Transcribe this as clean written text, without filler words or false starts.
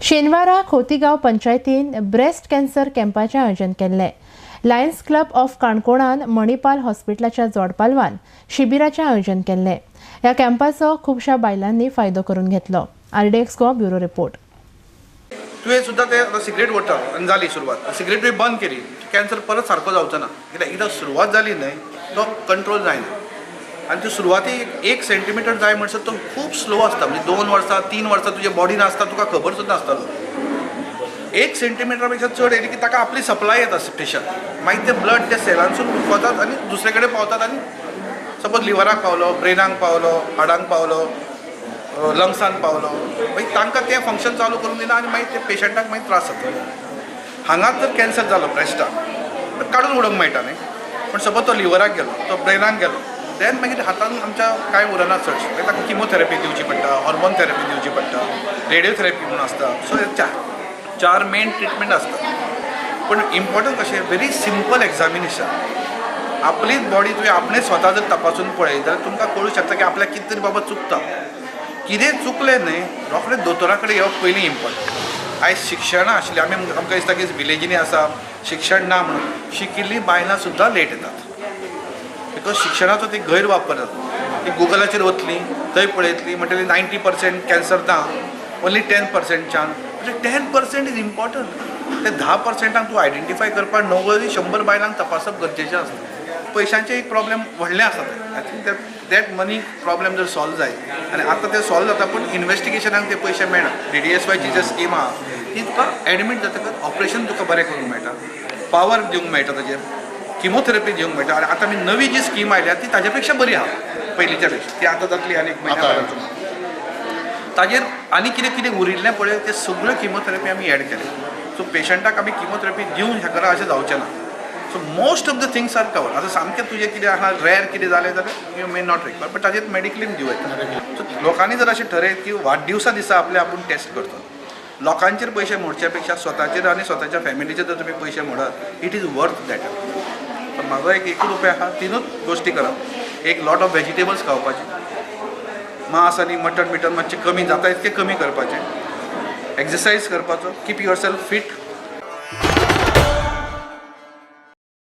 शेनवारा खोतीगांव पंचायतीन breast cancer कॅम्पाचें आयोजन केल्लें. लायन्स क्लब ऑफ काणकोणान मणिपाल हॉस्पिटलाच्या जोडपालवान शिबिराचें आयोजन केल्लें. ह्या कॅम्पाचो खुबश्या बायलांनी फायदो करून घेतलो. RDX Goa bureau report. तुवें सुद्दां ते आतां सिगरेट ओडटा आनी जाली सुरवात, सिगरेटूय बंद केली, कॅन्सर परत सारको जावचो ना. कित्याक एकदां सुरवात जाली न्हय तो कंट्रोल जायना. आनी त्यो सुरवातीक 1 सेंटीमिटर जाय म्हणसर तो खूब स्लो आसता. म्हणजे 2 वर्सां 3 वर्सां तुज्या बॉडीन आसता, तुका खबर सुद्दां आसतालो. 1 सेंटीमिटरा पेक्षा चड येयली की ताका आपली सप्लाय येता स्पेशल, मागीर ते ब्लड त्या सेलांसून वतात आनी दुसरे कडेन पावतात आनी सपोज लिवराक पावलो, ब्रेनाक पावलो, हाडांक पावलो, लंग्सान पावलो, मागीर तांकां तें फंक्शन चालू करून दिना आनी मागीर ते पेशंटाक मागीर त्रास जाता. हांगाच जर कॅन्सर जालो ब्रेस्टाक तर काडून उडोवंक मेळटा न्ही, पूण सपोज तो लिवराक गेलो, तो ब्रेनाक गेलो, देन मागीर हातान आमच्या कांय उरना चडशें. मागीर ताका किमोथेरपी दिवची पडटा, हॉर्मोन थेरपी दिवची पडटा, रेडियोथेरपी म्हणून आसता. सो हे चार मेन ट्रिटमेंट आसता. पूण इम्पॉर्टंट कशें, व्हेरी सिंपल एग्जामिनेशन. आपलीच बॉडी तुवें आपणें स्वता जर तपासून पळयत जाल्यार तुमकां कळूं शकता की आपल्याक कितें तरी बाबा चुकता. कितें चुकलें न्हय रोखडें दोतोरा कडेन येवप पयलीं इम्पॉर्टंट. आयज शिक्षणां आशिल्लीं, आमी आमकां दिसता की विलेजींनी आसा शिक्षण ना म्हणून, शिकिल्लीं बायलां सुद्दां लेट येतात. Because शिक्षणाचो ती गैरवापर जाता. ती गुगलाचेर वतली, थंय पळयतली, म्हणटली 90% कॅन्सर ना, ओन्ली 10% चान्स. म्हणजे 10% is important. ते 10%क तूं आयडेंटिफाय करपाक 90 100 बायलांक तपासप गरजेचें आसता. पयशांचें एक प्रॉब्लेम व्हडलें आसा तें. I think that money problem जर सॉल्व जायत, आनी आतां तें सॉल्व जाता, पूण इन्वेस्टिगेशनाक ते पयशे मेळना. DDSYची जे स्कीम आहा ती तुका एडमीट जातकच ऑपरेशन तुका बरें करूंक मेळटा, पावर दिवंक मेळटा, ताजेर किमोथेरपी दिवंक मेळटा. आनी आतां आमी नवी जी स्कीम आयल्या ती ताजे पेक्षा बरी आहा पयलींच्या पेक्षा. ती आतां जातली आनी 1 म्हयन्या ताजेर आनी कितें कितें उरिल्लें पळय तें सगळ्यो किमोथेरपी आमी एड केले. सो पेशंटाक आमी किमोथेरपी दिवंक शकना अशें जावचें ना. So most of the things are covered. आतां सामकें तुजें कितें आहा रेर कितें जालें जाल्यार you may not require, but ताजेर मेडिक्लेम दिवं येता. सो लोकांनी जर अशें ठरयत की वाडदिवसा दिसा आपले आपूण टेस्ट करता, लोकांचेर पयशे मोडच्या पेक्षा स्वताचेर आनी स्वताच्या फॅमिलीचेर जर तुमी पयशे मोडत, it is worth that. पण म्हाजो एकूच उपाय आहा, 3 गोश्टी करप. एक लॉट ऑफ वेजिटेबल्स खावपाचे, मांस आनी मटण बिटन मातशें कमी जाता इतकें कमी करपाचें, एक्सरसायज करपाचो, कीप your self fit.